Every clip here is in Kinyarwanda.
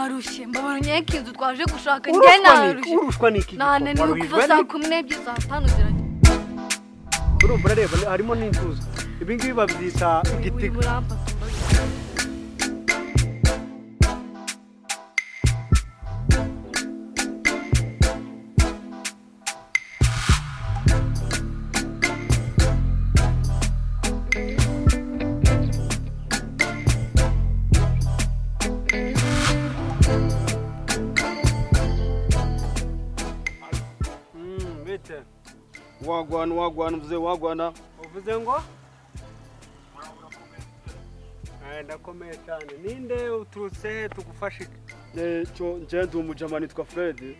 Narushye mbabara unyereke inzu twaje gushaka njye narushye. Urushwa niki? Nananiwe kuva saa 12 saa 5 ziragera. Urumva urareba harimo n'intuza. Ibi ngibi babyita igitiga. Wagwana wagwana mzee wagwana. Uvuze ngo? Ndakomeye cyane. Ninde uturutse tugufashe? Cyo nje ndi umujama nitwa Fred.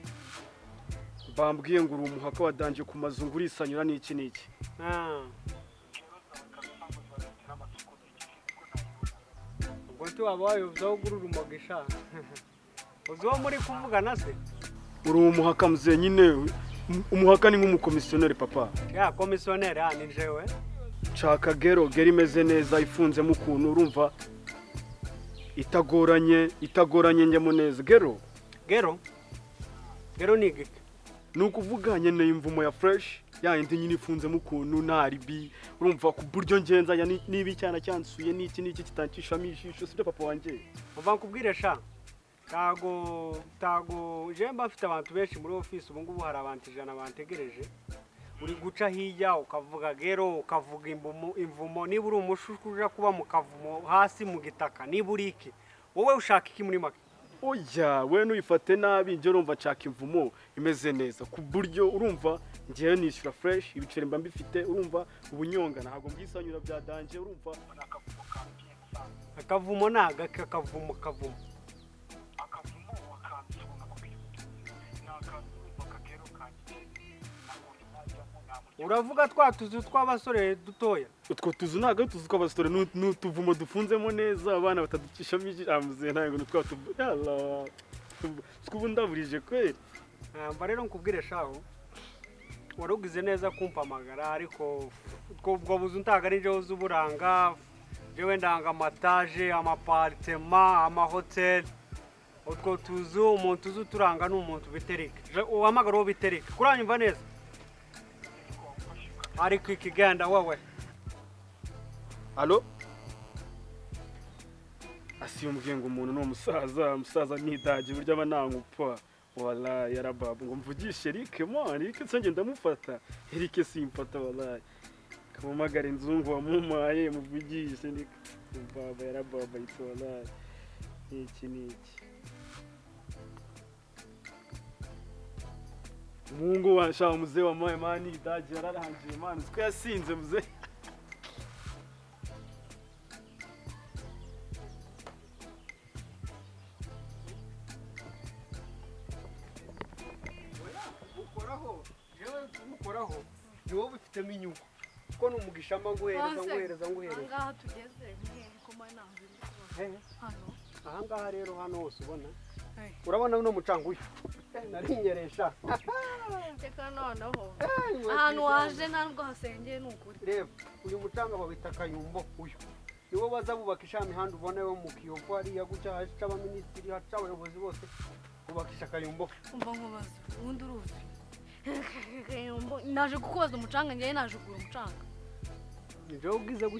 Bambwiye ngo uri umuhaka wa danje ku mazungu urisanyura n'iki n'iki. Ubwo tuwabaye uvuze gurura umugisha. Uzi wo muri kuvugana se? Uri umuhaka mzee nyine. Umuhaka ni nk'umukomisiyoneri papa. Ya komisiyoneri ni jewe. Nshaka gero gero imeze neza ifunzemo ukuntu urumva itagoranye itagoranye njyemo neza gero. Gero? Gero ni igiki? Ni ukuvuga nkeneye imvumo ya fresh ya indi nyine ifunzemo ukuntu nta ribi urumva ku buryo ngenza niba icyana cyansuye n'iki n'iki kitancishamo ijisho sibyo papa wanjye. Uva nkubwire sha. Tago je mba mfite abantu benshi muri office ubu ngubu hari abantu 100 bantegereje. Uri guca hirya ukavuga gero ukavuga imvumo niba uri umushushku uja kuba mu kavumo hasi mu gitaka niba uri iki wowe ushaka iki muri make? Oya we nuyifate nabi nje urumva nshaka imvumo imeze neza ku buryo urumva ngiye nishyura fresh ibiceri mba mbifite urumva ubunyonga ntabwo mbwisanyura bya danje urumva akavumo naga akavumo kavumo Uravuga twa tuzu tw'abasore dutoya. Utwo tuzu ntago tuzu tw'abasore n'utuvumo dufunzemo neza abana batadukishamo ijambo ntago n'utwa tuvu. Yalla. Skubu ndaburije kweli. Mba rero nkubwire shaho. Warugize neza kumpamagara ariko ubwo buzu ntago ari je z'uburanga. Jewe ndanga amataje, amapartema, amahotel. Utwo tuzu umuntu uzu turanga n'umuntu bitereka. Uhamagara uwo bitereka. Kuranyumva neza? Ariko ikigenda wowe. Allo? Asiyumbwiye ngo umuntu no musaza, musaza nidage buryo aba nankupfa. Wallahi yarababu ngo mvugishe Eric man, Eric nsange ndamufata. Eric simfata wallahi. Kamamagara inzungu wamumaye muvugishe Eric. Baba yarababa itse wallahi. Iki niki. Mungu wa sha mzee wa mawe mani idage yararangiye mani siko yasinze mzee. Ukoraho jewe ukoraho ni wowe ufitemo inyungu kuko numugisha mba nguhereza nguhereza nguhereza. Ahangaha tugeze ngiye koma nanze hano. Ahangaha rero hano hose ubona urabona uno mucanga uyu narinyeresha. Teka noneho ahantu waje ntabwo hasengeye nukuri. Reba uyu mucanga babita kayumbo uyu niwo baza bubakisha imihanda ubona yo mu Kiyovu hariya guca haca abaministiri haca abayobozi bose bubakisha kayumbo. Umva nkubaza ubundi uruzi naje kukubaza umucanga ngewe naje kugura umucanga.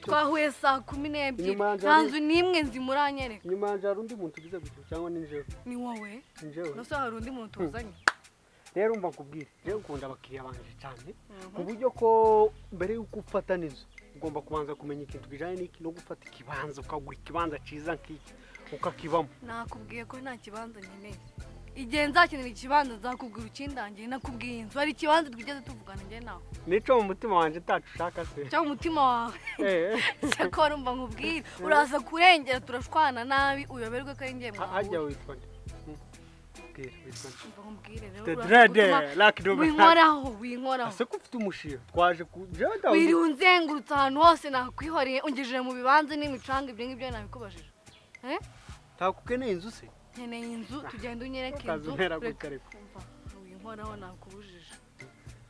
Twahuye saa 12 nta nzu n'imwe nzi muranyereka. Inyuma yanjye hari undi muntu ugize gutyo cyangwa ni njyewe? Ni wowe. Nose hari undi muntu tuzanye. Rero umva nkubwire jewe nkunda abakiriya banje cyane ku buryo ko mbere y'uko ufata n'inzu ugomba kubanza kumenya ikintu kijanye n'iki no gufata ikibanza ukagura ikibanza ciza nk'iki ukakibamo. Nakubwiye ko nta kibanza nkeneye. Igihe nzakenera ikibanza nzakubwira ukindangiye nakubwiye inzu hari ikibanza twigeze tuvugana njye nawe. Nico mu mutima wanje utacu ushaka se? Cyo mu mutima wawe. Cyakora umva nkubwire uraza kurengera turashwana nabi uyoberwe ko ari njye mwawe. Hajya witwa nde? Bwira witwa nde? Umva nkubwire rero. Winkoraho winkoraho. Ese ko ufite umushiha twaje ku jada. Wiri unzengurutse ahantu hose nakwihoreye ungejeje mu bibanza n'imicanga ibyo ngibyo nabikubajije. Ntakukeneye inzu se? Nkeneye inzu tugenda unyereke inzu. Winkoraho nakubujije.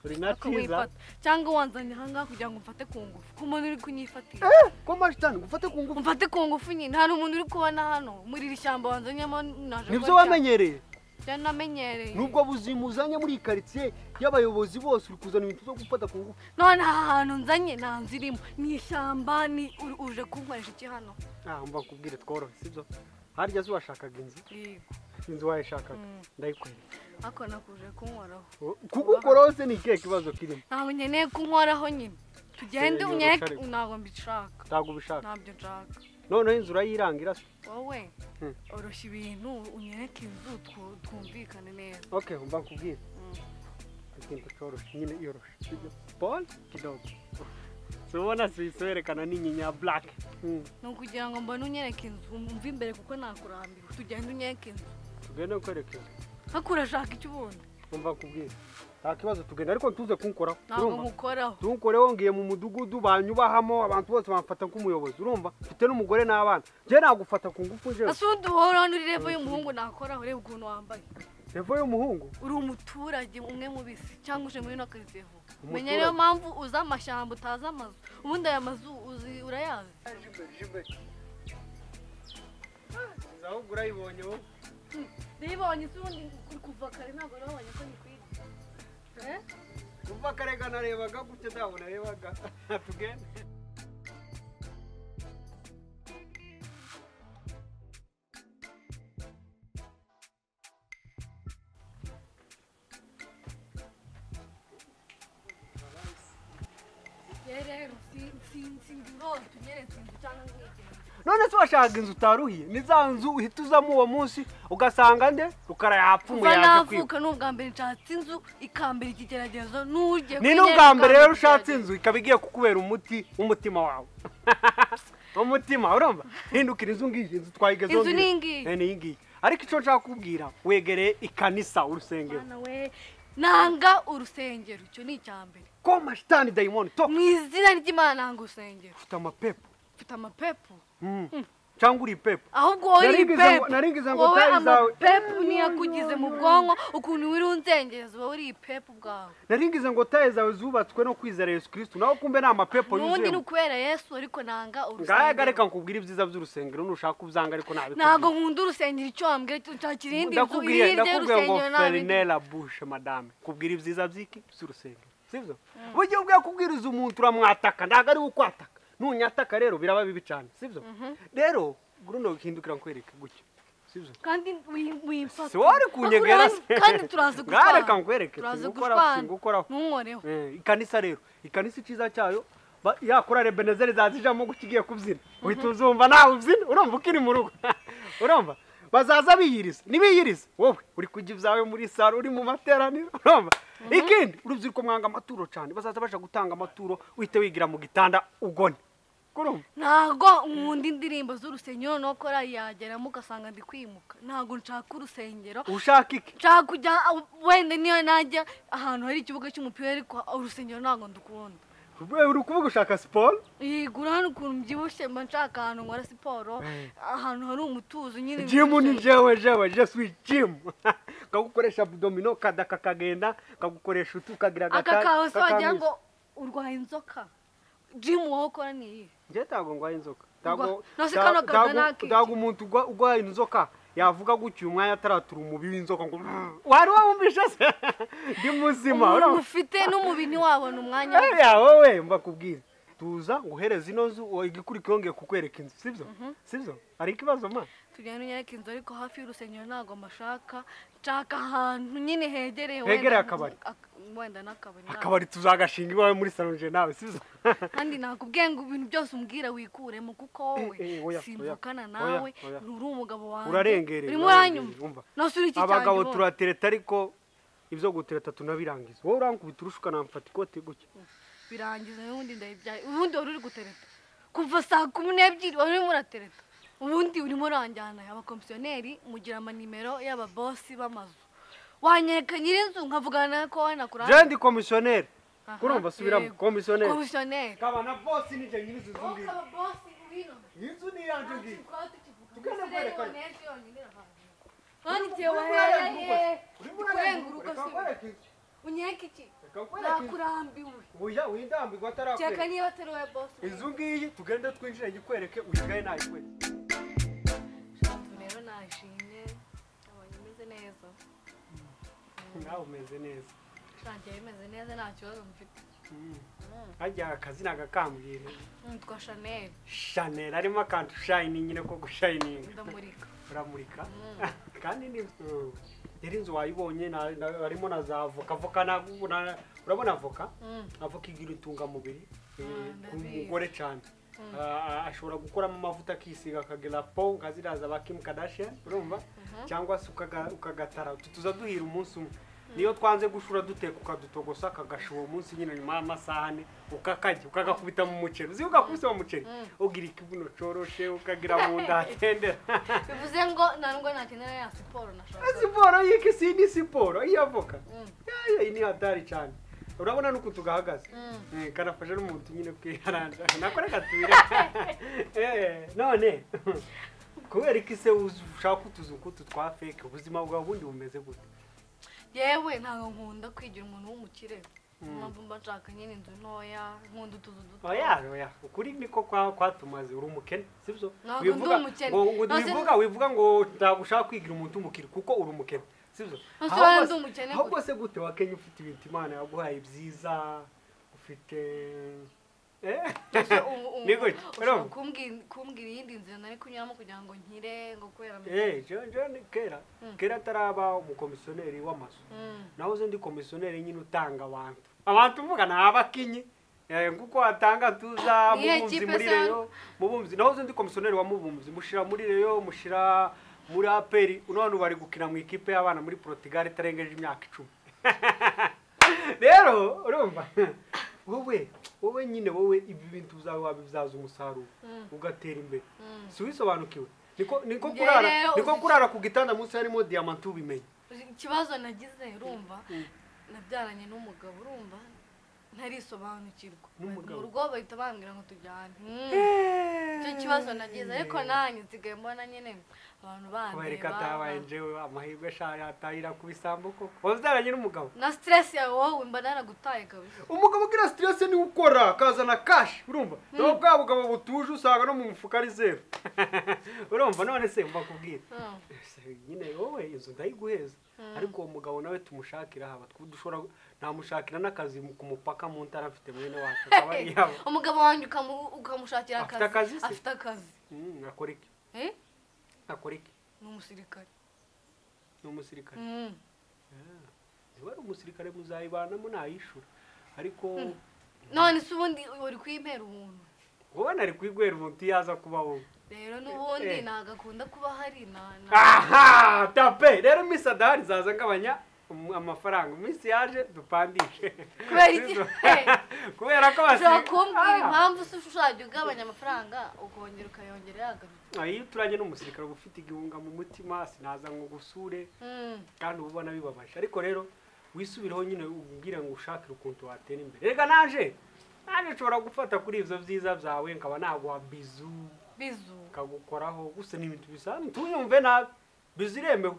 Uri na cyiza. Cyangwa wanzanye hanga kugira ngo mfate ku ngufu. Ko umuntu uri kunyifatira. Ko mashitani gufate ku ngufu. Mfate ku ngufu nyine. Hari umuntu uri kubona hano muri iri shyamba wanzanyemo naje. Nibyo wamenyereye? Namenyereye. Nubwo buzima uzanye muri quartier y'abayobozi bose uri kuzana ibintu byo gufata ku ngufu. None aha hantu nzanye nta nzu irimo. Ni ishyamba ni uje kunkoresha iki hano? Mba nkubwire tworohe sibyo? Harya zo washakaga inzu? Yego. Inzu wayishakaga ndayikwereka. Ako nakuje kunkoraho. Kugukoraho se ni ikihe kibazo kirimo? Ntabwo nkeneye kunkoraho nyine. Tugende unyereke ntabwo mbishaka. Ntabwo ubishaka? Ntabyo nshaka. Noneho inzu urayirangira se? Wowe oroshya ibintu unyereke inzu twumvikane neza. Okay, mba nkubwire. Ikintu cyoroshye nyine yoroshye. Sibyo? Paul kidogo. Subona siwerekana n'inyinya black. Ni ukugira ngo mbone unyereke inzu umve imbere kuko nakurambiwe. Tugende unyereke inzu. Tugende ukwereke inzu. Hakurashaka icyo ubundi. Umva nkubwire. Nta kibazo tugenda ariko ntuze kunkoraho. Ntabwo nkukoraho. Tunkoreho ngiye mu mudugudu banyubahamo abantu bose bamfata nk'umuyobozi urumva? Mfite n'umugore n'abana. Nje nagufata ku ngufu nje. Asundi uhora uri level y'umuhungu nakoraho reba ukuntu wambaye. Level y'umuhungu? Uri umuturage umwe mu bisi cyangwa uje muri no quartier vuba. Menya rero mpamvu uza amashyamba utaza amazu. Ubundi aya mazu uzi urayazi. Zaho urayibonye wowe? Ndibonye ubundi kuva kare ntabwo nabonye ko nikwiye. Kuva kare narebaga gutya ndabona rebaga. Tugende. None se washaka inzu utaruhiye ni za nzu uhita uzamo uwo munsi ugasanga nde Rukara yapfumuye yaje kwiba. Navuka n'ubwa mbere nshatse inzu ikambere ikigeragezo n'urye. Ni n'ubwa mbere rero ushatse inzu ikaba igiye kukubera umuti w'umutima wawe. Umutima urumva hindukira inzu ngiyi inzu twayigezeho. Inzu ni ngiyi. Ni ngiyi. Ariko icyo nshaka kukubwira wegereye ikanisa urusengero. Nanga urusengero icyo ni icyambere. Ko mashitani dayimoni to. Mu izina ry'Imana nanga urusengero. Ufite amapepo. Ufite amapepo. Cyangwa uri pepo. Ahubwo wowe uri pepo. Naringiza ngo tayi zawe. Pepo niyakugize mu bwonko ukuntu wiri unzengereza wowe uri pepo bwawe. Naringiza ngo tayi zawe zubatswe no kwizera Yesu Kristo naho kumbe ni amapepo yuzuye. Nundi ni ukubera Yesu ariko nanga urusengero. Ngaye reka nkubwire ibyiza by'urusengero nushaka kubyanga ariko nabikubwira. Ntago nkunda urusengero icyo wambwira nshakira indi nzu iri y'urusengero nabi. Ndakubwiye ngo bushe madame kubwira ibyiza by'iki by'urusengero. Sivyo? Buryo ubwiye kubwiriza umuntu uramwataka ndaga ari ukwataka. Nunyataka rero biraba bibi cyane sivyo? Rero guruno hindukira nkwereka gutyo sivyo? Kandi wimfata. Si wari kunyegera kandi turaza gushwana. Reka nkwereke singukoraho. Ntunkoreho. Ikanisa rero ikanisa iciza cyayo yakora Ebenezer zazijamo gukigiye kubyina. Uhita uzumva nawe ubyina urumva ukiri mu rugo. Urumva bazaza biyiriza nibiyiriza wowe uri kujya ibyawe muri saro uri mu materaniro urumva? Ikindi urubyiruko mwanga amaturo cyane bazaza baje gutanga amaturo uhite wigira mu gitanda ugone. Ntago nkunda indirimbo z'urusengero no kora yageramo ugasanga ndi kwimuka. Ntago nshaka urusengero. Ushaka iki? Nshaka kujya wenda niyo najya ahantu hari ikibuga cy'umupira ariko urusengero ntago ndukunda. Uri kuvuga ushaka siporo? Yego urabona ukuntu mbyibushye mba nshaka ahantu nkora siporo ahantu hari umutuzo nyine. Gym ni jewe je suis gym. Kagukoresha abdomino kadaka kagenda kagukoresha utu kagira gata. Aka kawe se wagira ngo urwaye inzoka. Gym wowe ukora ni iyi? Nje ntago ngwaye inzoka. Ntago umuntu ugwaye inzoka yavuga gutyo umwanya ataratura umubi w'inzoka ngo wari wumvishe se ndi muzima urumva ufite n'umubi ntiwabona umwanya. Ya wowe mba kubwira tuza nguhereza ino nzu igikurikira ngiye kukwereka inzu sivyo? Sivyo? Ari ikibazo ma? Tugenda unyereka inzu ariko hafi y'urusengero ntago mashaka nshaka ahantu nyine hegereye hegereye akabari. Wenda n'akabari. Akabari tuzagashinga iwawe muri salon nawe sivyo? Kandi nakubwiye ngo ibintu byose umbwira wikuremo kuko wowe simvukana nawe nturi umugabo wanjye. Urarengereye. Urimo uranyumva. Nasuri iki cyane. Abagabo turatereta ariko ibyo gutereta tunabirangiza. Wowe urankubita urushuka namfata ikote gutya. Birangiza n'ubundi ndayibyaye. Ubundi wari uri gutereta. Kuva saa 12 wari urimo uratereta. Ubundi urimo uranjyana abakomisiyoneri mugira amanimero y'ababosi b'amazu. Wanyereka nyirinzu nkavugana ko we nakuranga. Je ndi komisiyoneri. Kurumva subiramo komisiyoneri. Komisiyoneri. Kaba na bosi nije nyirinzu ngiyi. Kaba bosi wino. Inzu ni yanje ngiyi. Tugende kwereka. Nani je wahereye. Kurenguruka se. Unyereke iki? Nakurambiwe. Oya windambirwa atarakwereka. Cyeka niba atari wowe boss. Inzu ngiyi tugende twinjire ngikwereke uyigaye nayikwereke. Rero nashimye abonye umeze neza. Nawe umeze neza. Shanjye imeze neza nta kibazo mfite. Hajya akazi nagakambwira. Nitwa Chanel. Chanel arimo akantu shine nyine ko gushininga. Ndamurika. Uramurika. Kandi ni rero inzu wayibonye harimo na za avoka. Avoka na urabona avoka? Avoka igira intungamubiri ku mugore cyane. Ashobora gukoramo amavuta akisiga akagira po nka ziriya za Kim Kardashian, urumva? Cyangwa se ukagatara tuza duhira umunsi umwe. Niyo twanze gushura duteka ukadutogosa akagashuha umunsi nyine nyuma y'amasahane ukakajya ukagakubita mu muceri. Uzi ugakubise mu muceri ugira ikibuno coroshe ukagira mu nda hatendera. Bivuze ngo ntabwo nakenera ya siporo nashaka. Siporo y'iki si ni siporo iyi avoka. Ya ni hatari cyane. Urabona nuko tugahagaze. Kanafasha n'umuntu nyine kwiharanja. Nakora katubire. None kubera iki se ushaka utuzu kutu twa fake ubuzima bwawe bundi bumeze gute? Yewe ntabwo nkunda kwigira umuntu w'umukire. Mpamvu mba nshaka nyine inzu ntoya nkunda utuzu duto. Oya oya ukuri niko kwatumaze uri umukene sibyo? Wivuga ngo wivuga ngo ntabwo ushaka kwigira umuntu w'umukire kuko uri umukene sibyo? Ahubwo se gute wakenya ufite ibintu Imana yaguhaye byiza ufite niko kumbwira iyindi nzira nari kunyuramo kugira ngo nkire ngo kubera je kera ataraba umukomisiyoneri w'amazu. Nahoze ndi komisiyoneri nyine utanga abantu mvuga na abakinyi nguko atanga tuza mubumzi muri reyo mubumzi. Nahoze ndi komisiyoneri wa mubumzi mushira muri reyo mushira muri APR none bari gukina mu ikipe y'abana muri Portugal itarengeje imyaka 10. Rero urumva wowe nyine wowe ibi bintu uzawe wabibyaza umusaruro ugatera imbere. Si wisobanukiwe niko kurara ku gitanda munsi harimo diamant ubimenye. Ikibazo nagize urumva nabyaranye n'umugabo urumva ntarisobanukirwa mu rugo bahita bambwira ngo tujyane. Icyo kibazo nagize ariko nanjye nsigaye mbona nyine abantu bandeba. Kubereka atabaye njyewe amahirwe shaya atahira ku bisambo koko. Wabyaranye n'umugabo na stress yawe wowe mba naragutaye kabisa. Umugabo ugira stress ni ukora akazana cash urumva. Naho bwa bugabo butuje usanga no mu mufuka ari zero. Urumva none se mba kubwira nyine wowe inzu ndayiguheza ariko uwo mugabo nawe tumushakira haba dushobora namushakira n'akazi ku mupaka mu ntara afite mwene wacu akaba yabo. Umugabo wanjye ukamushakira akazi? Afite akazi. Akora iki? Akora iki? Ni umusirikare. Ni umusirikare. Niba ari umusirikare muzayibanamo nayishura ariko none se ubundi uri kwimpera ubuntu? Wowe nari kwigwera umuntu yaza kuba wowe. Rero n'ubundi nagakunda kuba hari na aha tape rero misa adahari zaza ngabanya amafaranga iminsi yaje dupandishe. Kubera iki? Kubera ko bashobora kumbwira impamvu se ushajya ugabanya amafaranga ukongera ukayongera yagarutse. Iyo uturanye n'umusirikare uba ufite igihunga mu mutima sinaza ngo gusure kandi uba ubona bibabaje. Ariko rero wisubireho nyine ubwira ngo ushakire ukuntu watera imbere. Rega naje nshobora gufata kuri ivyo vyiza byawe nkaba naguha bizu kagukoraho gusa ni ibintu bisanzwe tuyumve nabi bizu iremewe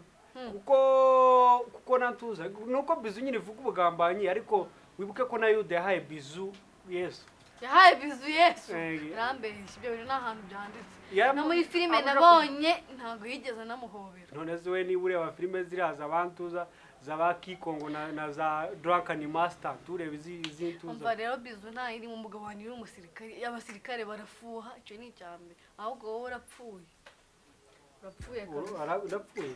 kuko natuza nuko bizu nyine ivuga ubugambanyi ariko wibuke ko na Yuda yahaye bizu Yesu. Yahaye bizu Yesu. Rambeshye ibyo bintu n'ahantu byanditse. No muri filime nabonye ntago yigeze namuhobera. None se we niba ureba filime ziraza abantuza zaba Kikongo na za Drunken Master tureba izintuza. Umva rero bizu nta iri mu mugabo wanyu umusirikare abasirikare barafuha icyo ni icyambere ahubwo wowe urapfuye. Urapfuye kabisa. Urapfuye.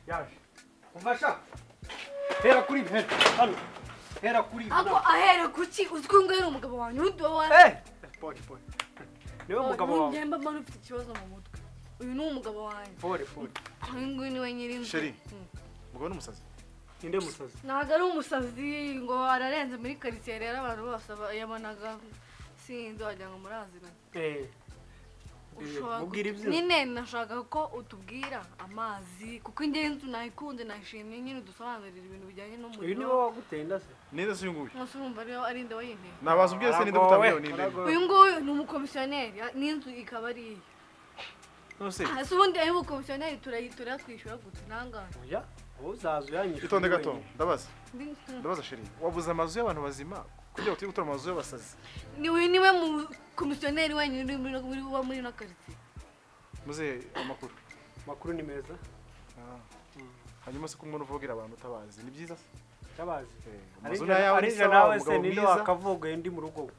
Yaje. Umva sha. Hera kuri hano. Hera kuri. Ako ahera kuki uzwi ngo yari umugabo wanyu undi wawe. Pole. Niwe mugabo wawe. Njye mba mbona ufite ikibazo mu mutwe. Uyu ni umugabo wanjye. Pole. Uyu nguyu niwe nyiri inzu. Sheri. Mugabo ni umusazi. Ninde musazi? Ntabwo ari umusazi ngo ararenze muri quartier rero abantu bose yabonaga sinzi wagira ngo muraziranye. Nyine nashaka ko utubwira amazi kuko ingenzi nayikunze nayishimye nyine udusobanurira ibintu bijyanye n'umuriro. Uyu niwe wagutenda se? Ninde se uyu nguyu? Nose urumva ariyo ari nde wayinteye? Nabaza ubwiye se ninde gutambiye ninde? Uyu nguyu ni umukomisiyoneri n'inzu ikaba ari iye. Nose ese ubundi ayo umukomisiyoneri turayitura twishyura gute nangahe? Oya Uzaza uyanyishyura. Itonde gato, ndabaza. Ndabaza chérie, wabuze amazu y'abantu bazima kugira ngo tujye gutura amazu y'abasazi. Niwe niwe mu komisiyoneri wenyine uri uba muri ino quartier. Muze amakuru. Makuru ni meza. Hanyuma se kumwe uvugira abantu utabazi ni byiza se? Tabazi. Amazu nayawe Arije nawe se ninde wakavuga ndi mu rugo.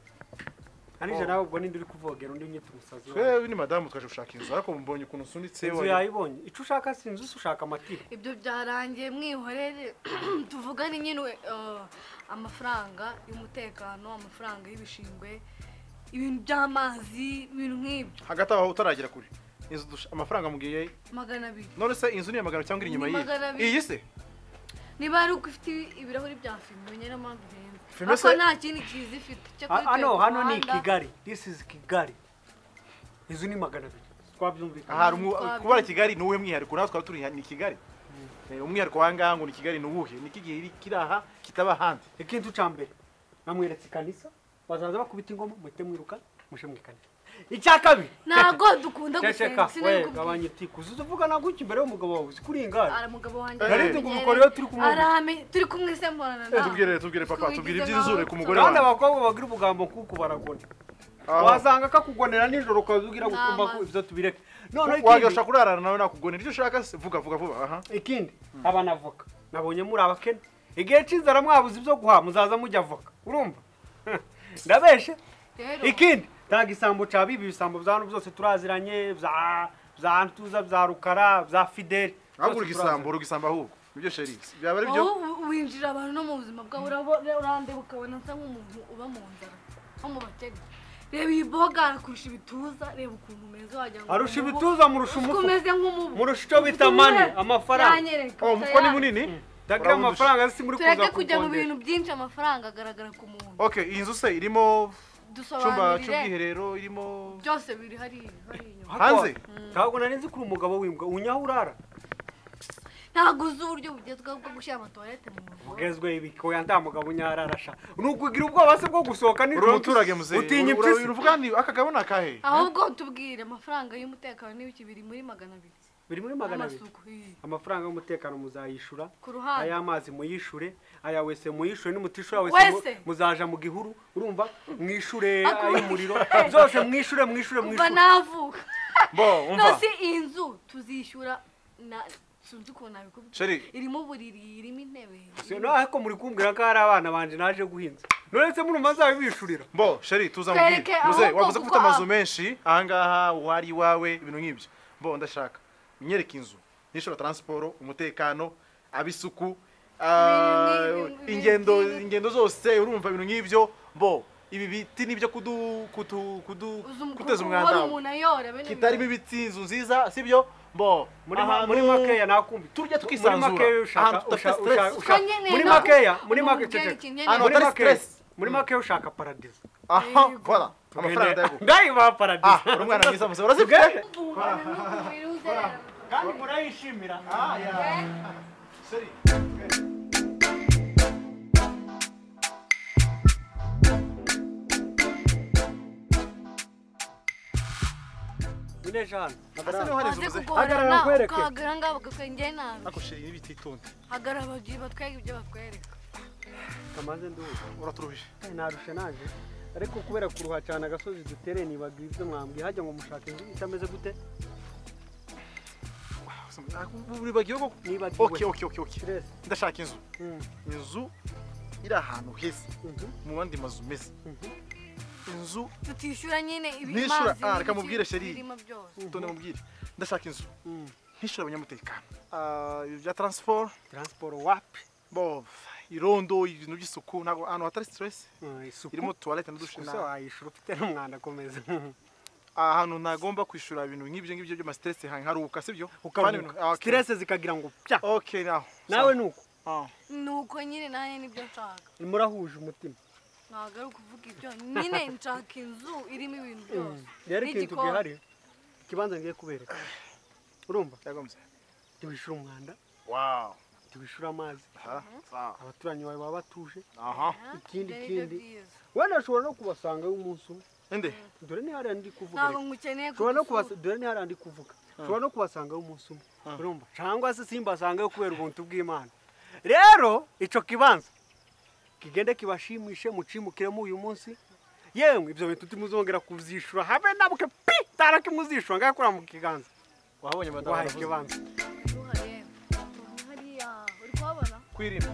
Arije nawe ubwo ninde uri kuvogera undi unyita umusazi. Twewe ni madamu twaje gushaka inzu ariko mbonye ukuntu usunitse inzu yayibonye. Ico ushaka si inzu ushaka amatiku. Ibyo byarangiye mwihorere tuvugane nyine amafaranga y'umutekano, amafaranga y'ibishingwe, ibintu by'amazi, ibintu nk'ibyo. Hagati aho utaragera kure. Inzu amafaranga mugiye 200. None se inzu ni ya 200 cyangwa iri inyuma yiyi? Iyi se? Niba ari uko ufite ibirahuri bya fime nyine mpamvu ihenze. Ariko nta kindi kizi ifite cyo kuri hano hano ni Kigali. This is Kigali. Inzu ni 200. Twabyumvikana. Aha kubara Kigali ni uwe mwihariko natwe twaba turi ni Kigali. Umwihariko wanga ngo ni Kigali ni uwuhe? Ni kigihe kiraha kitaba handi. Ikintu ca mbere namweretse kanisa bazaza bakubita ingoma muhite mwiruka mushe mu kanisa. Icya kabiri ntago dukunda gusenga sinari gabanya itiku uzuvuga nago iki imbere y'umugabo wawe uzikuri ingare ara mugabo wanjye nari nzi ngo iyo turi kumwe arame turi kumwe se mbonana nawe tubwire papa tubwire iby'inzure ku mugore wawe kandi abakobwa bagira ubugambo kuko baragona wasanga kakugonera nijoro ukazugira gukumba ibyo tubireke none ikindi wagasha kurarana nawe nakugonera icyo ushaka se vuga vuga vuba aha ikindi abana avoka nabonye muri abakene igihe c'inzara mwabuze ibyo guha muzaza mujya avoka urumva ndabeshe ikindi taga isambo ca bibi ibisambo bya hano byose turaziranye bya Ntuza bya Rukara bya Fidel ahubwo igisambo urugisambo ahubwo nibyo chérie byaba ari byo winjira abantu no mu buzima bwawe urande ukabona nsa nk'umuntu uba mu nzara nko mu bakene reba iboga kurusha ibituza reba ukuntu umeze wagira ngo arusha ibituza murusha umufu umeze nk'umubu murusha icyo bita money amafaranga oh umufuko ni munini tagira amafaranga si muri kuza tureke kujya mu bintu byinshi amafaranga agaragara ku muntu okay iyi nzu se irimo dusobanurire cy'ubwiherero irimo byose biri hari inyuma hanze ntabwo nari nzi kuri umugabo w'imbwa unyahurara ntabwo uzi uburyo bugezweho bwo gushyira amatoilette mu nzu bugezweho ibikoya nta mugabo unyararasha nukugira ubwoba se bwo gusohoka nijoro uri umuturage muzehe utinya impyisi uruvuga ni aka gabo nakahe ahubwo tubwire amafaranga y'umutekano n'ibiki biri muri 200 biri muri 200 amafaranga y'umutekano muzayishura aya amazi muyishure aya wese muyishure nimutishura wese muzaja mu gihuru urumva mwishure ay'umuriro byose mwishure mwishure mwishure navuka bo umva nose inzu tuzishyura na sinzi ukuntu nabikubwira irimo uburiri irimo intebe no ariko muri kumbwira ko hari abana banje naje guhinza nonese murumva nzabibishurira bo chérie tuza mubwire muze wavuze ko ufite amazu menshi ahangaha wari iwawe ibintu nk'ibyo bo ndashaka nyereka inzu nishura transport umutekano abisuku ingendo zose urumva ibintu nk'ibyo bo ibi biti nibyo kudu kutu kudu kuteza umwanda kitarimo ibiti inzu nziza sibyo bo muri makeya nakumbi turya tukisanzura ahantu tudafite stress muri makeya muri makeya muri makeya ushaka paradizo aha voilà amafaranga ndayaguha ndayibaha paradizo ah uri umwana mwiza muze urazifite kandi murayishimira ah ya seri Jana hagarara nkwereke hagarara ngabo gakenge nabi ako chérie n'ibititonde hagarara bagiye batwereka ibyo batwereka kamaze nduza uraturuhije narushe naje ariko kubera kuruha cyane agasozi dutere nibagiwe ibyo mwambwiye hajya ngo mushake inzu itameze gute uribagiwe ko okay okay okay okay ndashaka inzu inzu iri ahantu heza mu bandi mazu meza inzu tutishura nyine ibimazi ah reka mubwire chérie tonde mubwire ndashaka inzu ntishura abanyamutekano bya transport wapi bo irondo ibintu by'isuku ntago ahantu hatari stress irimo toilette na douche na wayishura ufite n'umwanda komeza ahantu nagomba kwishura ibintu nk'ibyo ngibyo byo stress nkaruhuka sibyo stress zikagira ngo pya okay naho nawe nuko nuko nyine naye nibyo nshaka murahuje umutima ntabwo ari ukuvuga ibyo nyine nshaka inzu irimo ibintu byose rero ikintu gihari ikibanza ngiye kubereka urumva tuwishyura umwanda wow tuwishyura amazi abaturanyi bawe baba batuje ikindi kindi wenda ashobora no kubasanga umunsi umwe inde dore ni hariya ndi kuvuga ntabwo ngukeneye ushobora no kubasanga dore ni hariya ndi kuvuga Ushobora no kubasangayo umunsi umwe, urumva, cyangwa se simbasangayo kubera ubuntu bw'Imana. Rero ico kibanza kigende kibashimishe, mucimukiremo uyu munsi. Yemwe ibyo bintu timuzongera kuvyishura habe nabuke pi taraki muzishura ngakura mu kiganza. Wahabonye madamu? Wahaye ikibanza. Hariya uri kuhabona? Kwirimba.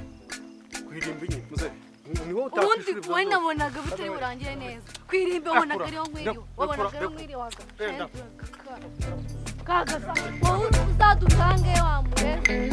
Kwirimba nyine. Muze. Niho ubundi utakwishyura. Wowe nabonaga bitari burangire neza. Kwirimba wabonaga ariho nkwiriwe, wabonaga ariho nkwiriwaga. Kagasa wowe uzadusange wa murezi.